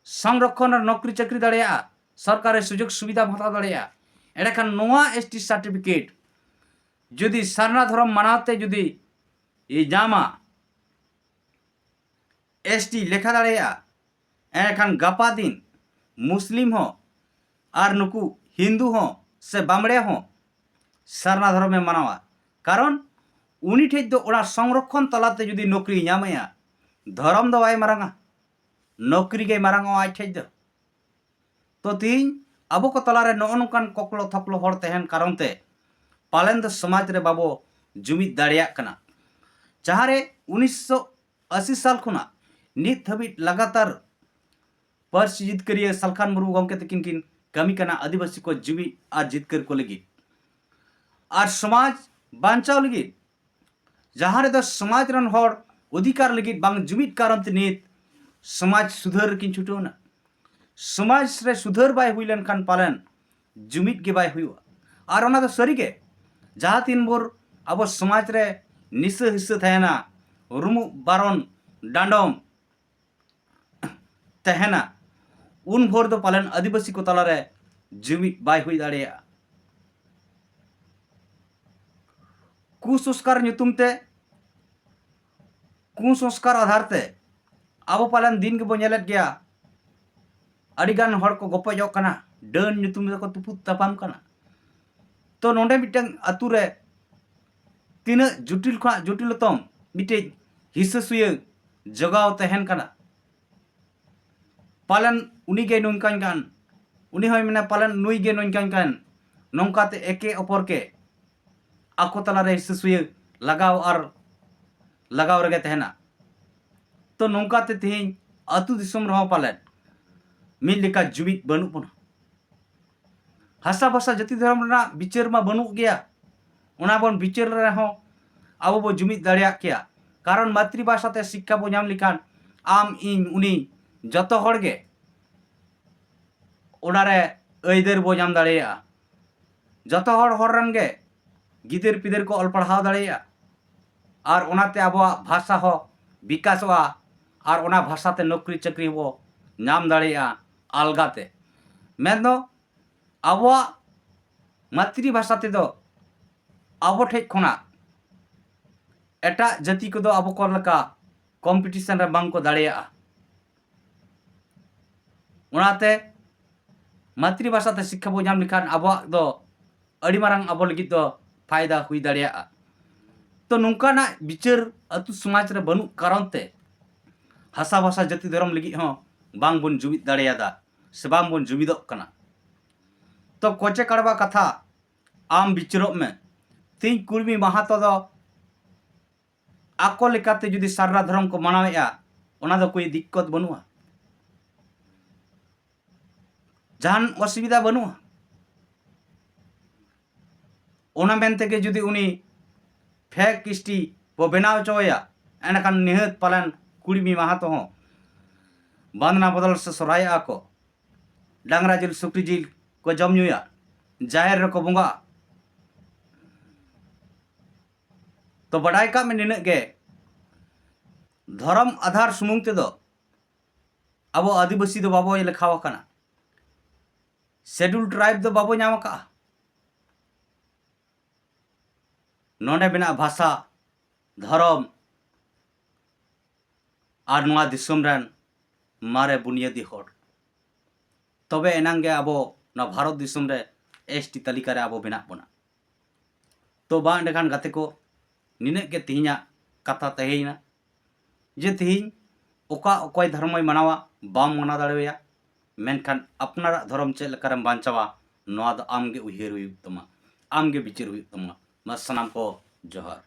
ᱥᱚᱝᱨᱚᱠᱷᱚᱱ ᱨᱮ ᱱᱚᱠᱨᱤ ᱪᱟᱹᱠᱨᱤ ᱫᱟᱲᱮᱭᱟᱜᱼᱟ, ᱥᱚᱨᱠᱟᱨ ᱨᱮ ᱥᱩᱡᱳᱜᱽ ᱥᱩᱵᱤᱫᱷᱟᱢ ᱦᱟᱛᱟᱣ ᱫᱟᱲᱮᱭᱟᱜᱼᱟ᱾ ᱮᱸᱰᱮᱠᱷᱟᱱ ᱱᱚᱣᱟ S T certificate ᱡᱩᱫᱤ ᱥᱟᱨᱱᱟ ᱫᱷᱚᱨᱚᱢ ᱢᱟᱱᱟᱣ ᱛᱮ ᱡᱩᱫᱤ ᱮ ᱧᱟᱢᱟ, S T ᱞᱮᱠᱷᱟ ᱫᱟᱲᱮᱭᱟᱜᱼᱟ, ᱮᱸᱰᱮᱠᱷᱟᱱ ᱜᱟᱯᱟ ᱫᱤᱱ ᱢᱩᱥᱞᱤᱢ ᱦᱚᱸ ᱟᱨ ᱱᱩᱠᱩ ᱦᱤᱱᱫᱩ ᱦᱚᱸ ᱥᱮ ᱵᱟᱢᱲᱮ ᱦᱚᱸ ᱥᱟᱨᱱᱟ ᱫᱷᱚᱨᱚᱢᱮ ᱢᱟᱱᱟᱣᱟ᱾ ᱠᱟᱨᱚᱱ ᱩᱱᱤ ᱴᱷᱮᱡ ᱫᱚ ᱚᱱᱟ ᱥᱚᱝᱨᱚᱠᱷᱚᱱ ᱛᱟᱞᱟᱛᱮ ᱡᱩᱫᱤ ᱱᱚᱠᱨᱤᱭ ᱧᱟᱢᱮᱭᱟ, ᱫᱷᱚᱨᱚᱢ ᱫᱚ ᱵᱟᱭ ᱢᱟᱨᱟᱝᱟ, ᱱᱚᱠᱨᱤ ᱜᱮᱭ ᱢᱟᱨᱟᱝᱚᱜᱼᱟ ᱟᱡ ᱴᱷᱮᱡ ᱫᱚ᱾ ᱛᱚ ᱛᱤᱦᱤᱧ ᱟᱵᱚ ᱠᱚ ᱛᱟᱞᱟᱨᱮ ᱱᱚᱜᱼᱚ ᱱᱚᱝᱠᱟᱱ ᱠᱚᱠᱞᱚ ᱛᱷᱚᱠᱞᱚ ᱦᱚᱲ ᱛᱟᱦᱮᱱ ᱠᱟᱨᱚᱱ ᱛᱮ ᱯᱟᱞᱮᱱ ᱫᱚ ᱥᱚᱢᱟᱡᱽ ᱨᱮ ᱵᱟᱵᱚ ᱡᱩᱢᱤᱫ ᱫᱟᱲᱮᱭᱟᱜ ᱠᱟᱱᱟ᱾ ᱡᱟᱦᱟᱸᱨᱮ ᱩᱱᱤᱥᱥᱚ ᱟᱥᱤ ᱥᱟᱞ ᱠᱷᱚᱱᱟᱜ ᱱᱤᱛ ᱦᱟᱹᱵᱤᱡ ᱞᱟᱜᱟᱛᱟᱨ ᱯᱟᱹᱨᱥᱤ ᱡᱤᱛᱠᱟᱹᱨᱤᱭᱟᱹ ᱥᱟᱞᱠᱷᱟᱱ ᱢᱩᱨᱢᱩ ᱜᱚᱢᱠᱮ ᱛᱟᱹᱠᱤᱱ ᱠᱤᱱ ᱠᱟᱹᱢᱤ ᱠᱟᱱᱟ ᱟᱹᱫᱤᱵᱟᱹᱥᱤ ᱠᱚ ᱡᱩᱢᱤᱫ ᱟᱨ ᱡᱤᱛᱠᱟᱹᱨ ᱠᱚ ᱞᱟᱹᱜᱤᱫ᱾ ᱟᱨ ᱥᱚᱢᱟᱡᱽ ᱵᱟᱧᱪᱟᱣ ᱞᱟᱹᱜᱤᱫ, ᱡᱟᱦᱟᱸ ᱨᱮᱫᱚ ᱥᱚᱢᱟᱡᱽ ᱨᱮᱱ ᱦᱚᱲ ᱚᱫᱷᱤᱠᱟᱨ ᱞᱟᱹᱜᱤᱫ ᱵᱟᱝ ᱡᱩᱢᱤᱫ ᱠᱟᱨᱚᱱ ᱛᱮ ᱱᱤᱛ ᱥᱚᱢᱟᱡᱽ ᱥᱩᱫᱷᱟᱹᱨ ᱨᱮᱠᱤᱱ ᱪᱷᱩᱴᱟᱹᱣ ᱮᱱᱟ᱾ ᱥᱚᱢᱟᱡᱽ ᱨᱮ ᱥᱩᱫᱷᱟᱹᱨ ᱵᱟᱭ ᱦᱩᱭ ᱞᱮᱱᱠᱷᱟᱱ ᱯᱟᱞᱮᱱ ᱡᱩᱢᱤᱫ ᱜᱮ ᱵᱟᱭ ᱦᱩᱭᱩᱜᱼᱟ᱾ ᱟᱨ ᱚᱱᱟ ᱫᱚ ᱥᱟᱹᱨᱤᱜᱮ, ᱡᱟᱦᱟᱸ ᱛᱤᱱ ᱵᱷᱳᱨ ᱟᱵᱚ ᱥᱚᱢᱟᱡᱽ ᱨᱮ ᱱᱤᱥᱟᱹ ᱦᱤᱥᱟᱹ ᱛᱟᱦᱮᱱᱟ, ᱨᱩᱢᱩᱜ ᱵᱟᱨᱚᱱ ᱰᱟᱸᱰᱚᱢ ᱛᱟᱦᱮᱱᱟ, ᱩᱱ ᱵᱷᱳᱨ ᱫᱚ ᱯᱟᱞᱮᱱ ᱟᱹᱫᱤᱵᱟᱹᱥᱤ ᱠᱚ ᱛᱟᱞᱟᱨᱮ ᱡᱩᱢᱤᱫ ᱵᱟᱭ ᱦᱩᱭ ᱫᱟᱲᱮᱭᱟᱜᱼᱟ᱾ ᱠᱩᱥᱚᱝᱥᱠᱟᱨ ᱧᱩᱛᱩᱢ ᱛᱮ, ᱠᱩᱥᱚᱝᱥᱠᱟᱨ ᱟᱫᱷᱟᱨ ᱛᱮ ᱟᱵᱚ ᱯᱟᱞᱮᱱ ᱫᱤᱱ ᱜᱮᱵᱚ ᱧᱮᱞᱮᱫ ᱜᱮᱭᱟ, ᱟᱹᱰᱤᱜᱟᱱ ᱦᱚᱲ ᱠᱚ ᱜᱚᱯᱚᱡᱚᱜ ᱠᱟᱱᱟ ᱰᱟᱹᱱ ᱧᱩᱛᱩᱢ ᱛᱮᱠᱚ ᱛᱩᱯᱩᱫ ᱛᱟᱯᱟᱢ ᱠᱟᱱᱟ᱾ ᱛᱚ ᱱᱚᱰᱮ ᱢᱤᱫᱴᱟᱝ ᱟᱛᱳ ᱨᱮ ᱛᱤᱱᱟᱹᱜ ᱡᱚᱴᱤᱞ ᱠᱷᱚᱱᱟᱜ ᱡᱚᱴᱤᱞᱚᱛᱚᱢ ᱢᱤᱫᱴᱤᱡ ᱦᱤᱥᱟᱹ ᱥᱩᱭᱟᱹ ᱡᱚᱜᱟᱣ ᱛᱟᱦᱮᱱ ᱠᱟᱱᱟ᱾ ᱯᱟᱞᱮᱱ ᱩᱱᱤ ᱜᱮ ᱱᱚᱝᱠᱟᱧ ᱠᱟᱱ, ᱩᱱᱤ ᱦᱚᱸᱭ ᱢᱮᱱᱟ ᱯᱟᱞᱮᱱ ᱱᱩᱭ ᱜᱮ ᱱᱚᱝᱠᱟᱧ ᱠᱟᱱ᱾ ᱱᱚᱝᱠᱟᱛᱮ ᱮᱠᱮ ᱚᱯᱚᱨ ᱠᱮ ᱟᱠᱚ ᱛᱟᱞᱟᱨᱮ ᱦᱤᱥᱟᱹ ᱥᱩᱭᱟᱹ ᱞᱟᱜᱟᱣ ᱟᱨ ᱞᱟᱜᱟᱣ ᱨᱮᱜᱮ ᱛᱟᱦᱮᱱᱟ᱾ ᱛᱚ ᱱᱚᱝᱠᱟᱛᱮ ᱛᱮᱦᱮᱧ ᱟᱹᱛᱩ ᱫᱤᱥᱚᱢ ᱨᱮᱦᱚᱸ ᱯᱟᱞᱮᱱ ᱢᱤᱫ ᱞᱮᱠᱟ ᱡᱩᱢᱤᱫ ᱵᱟᱹᱱᱩᱜ ᱵᱚᱱᱟ᱾ ᱦᱟᱥᱟ ᱵᱷᱟᱥᱟ ᱡᱟᱹᱛᱤ ᱫᱷᱚᱨᱚᱢ ᱨᱮᱱᱟᱜ ᱵᱤᱪᱟᱹᱨ ᱢᱟ ᱵᱟᱹᱱᱩᱜ ᱜᱮᱭᱟ᱾ ᱚᱱᱟ ᱵᱚᱱ ᱵᱤᱪᱟᱹᱨ ᱨᱮᱦᱚᱸ ᱟᱵᱚ ᱵᱚ ᱡᱩᱢᱤᱫ ᱫᱟᱲᱮᱭᱟᱜ ᱠᱮᱭᱟ᱾ ᱠᱟᱨᱚᱱ ᱢᱟᱛᱨᱤ ᱵᱷᱟᱥᱟ ᱛᱮ ᱥᱤᱠᱠᱷᱟ ᱵᱚ ᱧᱟᱢ ᱞᱮᱠᱷᱟᱱ ᱟᱢ, ᱤᱧ, ᱩᱱᱤ ᱡᱚᱛᱚ ᱦᱚᱲ ᱜᱮ ᱚᱱᱟᱨᱮ ᱟᱹᱭᱫᱟᱹᱨ ᱵᱚ ᱧᱟᱢ ᱫᱟᱲᱮᱭᱟᱜᱼᱟ᱾ ᱡᱚᱛᱚ ᱦᱚᱲ ᱦᱚᱲ ᱨᱮᱱ ᱜᱮ ᱜᱤᱫᱟᱹᱨ ᱯᱤᱫᱟᱹᱨ ᱠᱚ ᱚᱞ ᱯᱟᱲᱦᱟᱣ ᱫᱟᱲᱮᱭᱟᱜᱼᱟ᱾ ᱟᱨ ᱚᱱᱟᱛᱮ ᱟᱵᱚᱣᱟᱜ ᱵᱷᱟᱥᱟ ᱦᱚᱸ ᱵᱤᱠᱟᱥᱚᱜᱼᱟ᱾ ᱟᱨ ᱚᱱᱟ ᱵᱷᱟᱥᱟ ᱛᱮ ᱱᱚᱠᱨᱤ ᱪᱟᱹᱠᱨᱤ ᱵᱚ ᱧᱟᱢ ᱫᱟᱲᱮᱭᱟᱜᱼᱟ ᱟᱞᱜᱟᱛᱮ᱾ ᱢᱮᱱᱫᱚ ᱟᱵᱚᱣᱟᱜ ᱢᱟᱛᱨᱤ ᱵᱷᱟᱥᱟ ᱛᱮᱫᱚ ᱟᱵᱚ ᱴᱷᱮᱡ ᱠᱷᱚᱱᱟᱜ ᱮᱴᱟᱜ ᱡᱟᱹᱛᱤ ᱠᱚᱫᱚ ᱟᱵᱚ ᱠᱚ ᱞᱮᱠᱟ ᱠᱚᱢᱯᱤᱴᱤᱥᱚᱱ ᱨᱮ ᱵᱟᱝ ᱠᱚ ᱫᱟᱲᱮᱭᱟᱜᱼᱟ᱾ ᱚᱱᱟᱛᱮ ᱢᱟᱛᱨᱤ ᱵᱷᱟᱥᱟ ᱛᱮ ᱥᱤᱠᱠᱷᱟ ᱵᱚ ᱧᱟᱢ ᱞᱮᱠᱷᱟᱱ ᱟᱵᱚᱣᱟᱜ ᱫᱚ ᱟᱹᱰᱤ ᱢᱟᱨᱟᱝ ᱟᱵᱚ ᱞᱟᱹᱜᱤᱫ ᱫᱚ ᱯᱷᱟᱭᱫᱟ ᱦᱩᱭ ᱫᱟᱲᱮᱭᱟᱜᱼᱟ᱾ ᱛᱚ ᱱᱚᱝᱠᱟᱱᱟᱜ ᱵᱤᱪᱟᱹᱨ ᱟᱹᱛᱩ ᱥᱚᱢᱟᱡᱽ ᱨᱮ ᱵᱟᱹᱱᱩᱜ ᱠᱟᱨᱚᱱ ᱛᱮ ᱦᱟᱥᱟ ᱵᱷᱟᱥᱟ ᱡᱟᱹᱛᱤ ᱫᱷᱚᱨᱚᱢ ᱞᱟᱹᱜᱤᱫ ᱦᱚᱸ ᱵᱟᱝ ᱵᱚᱱ ᱡᱩᱢᱤᱫ ᱫᱟᱲᱮᱭᱟᱫᱟ ᱥᱮ ᱵᱟᱝ ᱵᱚᱱ ᱡᱩᱢᱤᱫᱚᱜ ᱠᱟᱱᱟ᱾ ᱛᱚ ᱠᱚᱪᱮ ᱠᱟᱲᱵᱟ ᱠᱟᱛᱷᱟ ᱟᱢ ᱵᱤᱪᱟᱹᱨᱚᱜ ᱢᱮ᱾ ᱛᱮᱦᱮᱧ ᱠᱩᱲᱢᱤ ᱢᱟᱦᱟᱛᱚ ᱫᱚ ᱟᱠᱚ ᱞᱮᱠᱟᱛᱮ ᱡᱩᱫᱤ ᱥᱟᱨᱱᱟ ᱫᱷᱚᱨᱚᱢ ᱠᱚ ᱢᱟᱱᱟᱣᱮᱫᱼᱟ, ᱚᱱᱟ ᱫᱚ ᱠᱳᱭ ᱫᱤᱠᱠᱚᱛ ᱵᱟᱹᱱᱩᱜᱼᱟ, ᱡᱟᱦᱟᱱ ᱚᱥᱩᱵᱤᱫᱷᱟ ᱵᱟᱹᱱᱩᱜᱼᱟ᱾ ᱚᱱᱟ ᱢᱮᱱ ᱛᱮᱜᱮ ᱡᱩᱫᱤ ᱩᱱᱤ ᱯᱷᱮᱠ ᱠᱤᱥᱴᱤ ᱵᱚ ᱵᱮᱱᱟᱣ ᱦᱚᱪᱚᱣᱟᱭᱟ, ᱮᱸᱰᱮᱠᱷᱟᱱ ᱱᱤᱦᱟᱹᱛ ᱯᱟᱞᱮᱱ ᱠᱩᱲᱢᱤ ᱢᱟᱦᱟᱛᱚ ᱦᱚᱸ ᱵᱟᱸᱫᱽᱱᱟ ᱵᱚᱫᱚᱞ ᱥᱮ ᱥᱚᱨᱦᱟᱭᱚᱜᱼᱟ ᱠᱚ, ᱰᱟᱝᱨᱟ ᱡᱤᱞ ᱥᱩᱠᱨᱤ ᱡᱤᱞ ᱠᱚ ᱡᱚᱢ ᱧᱩᱭᱟ, ᱡᱟᱦᱮᱨ ᱨᱮᱠᱚ ᱵᱚᱸᱜᱟᱜᱼᱟ᱾ ᱛᱚ ᱵᱟᱰᱟᱭ ᱠᱟᱜ ᱢᱮ ᱱᱤᱱᱟᱹᱜ ᱜᱮ, ᱫᱷᱚᱨᱚᱢ ᱟᱫᱷᱟᱨ ᱥᱩᱢᱩᱝ ᱛᱮᱫᱚ ᱟᱵᱚ ᱟᱹᱫᱤᱵᱟᱹᱥᱤ ᱫᱚ ᱵᱟᱵᱚ ᱞᱮᱠᱷᱟᱣ ᱟᱠᱟᱱᱟ, ᱥᱮᱰᱩᱞ ᱴᱨᱟᱭᱤᱵᱽ ᱫᱚ ᱵᱟᱵᱚ ᱧᱟᱢ ᱟᱠᱟᱫᱼᱟ᱾ ᱱᱚᱰᱮ ᱢᱮᱱᱟᱜ ᱵᱷᱟᱥᱟ, ᱫᱷᱚᱨᱚᱢ ᱟᱨ ᱱᱚᱣᱟ ᱫᱤᱥᱚᱢ ᱨᱮᱱ ᱢᱟᱨᱮ ᱵᱩᱱᱤᱭᱟᱹᱫᱤ ᱦᱚᱲ, ᱛᱚᱵᱮ ᱮᱱᱟᱝ ᱜᱮ ᱟᱵᱚ ᱱᱚᱣᱟ ᱵᱷᱟᱨᱚᱛ ᱫᱤᱥᱚᱢ ᱨᱮ ᱮᱥ ᱴᱤ ᱛᱟᱹᱞᱤᱠᱟ ᱨᱮ ᱟᱵᱚ ᱢᱮᱱᱟᱜ ᱵᱚᱱᱟ᱾ ᱛᱚ ᱵᱟᱝ ᱮᱸᱰᱮᱠᱷᱟᱱ ᱜᱟᱛᱮ ᱠᱚ, ᱱᱤᱱᱟᱹᱜ ᱜᱮ ᱛᱮᱦᱮᱧᱟᱜ ᱠᱟᱛᱷᱟ ᱛᱟᱦᱮᱸᱭᱮᱱᱟ ᱡᱮ ᱛᱮᱦᱮᱧ ᱚᱠᱟ ᱚᱠᱚᱭ ᱫᱷᱚᱨᱚᱢᱮ ᱢᱟᱱᱟᱣᱟ, ᱵᱟᱢ ᱢᱟᱱᱟᱣ ᱫᱟᱲᱮᱣᱟᱭᱟ, ᱢᱮᱱᱠᱷᱟᱱ ᱟᱯᱱᱟᱨᱟᱜ ᱫᱷᱚᱨᱚᱢ ᱪᱮᱫ ᱞᱮᱠᱟᱨᱮᱢ ᱵᱟᱧᱪᱟᱣᱟ, ᱱᱚᱣᱟ ᱫᱚ ᱟᱢ ᱜᱮ ᱩᱭᱦᱟᱹᱨ ᱦᱩᱭᱩᱜ ᱛᱟᱢᱟ, ᱟᱢ ᱜᱮ ᱵᱤᱪᱟᱹᱨ ᱦᱩᱭᱩᱜ ᱛᱟᱢᱟ᱾ ᱢᱟ ᱥᱟᱱᱟᱢ ᱠᱚ ᱡᱚᱦᱟᱨ᱾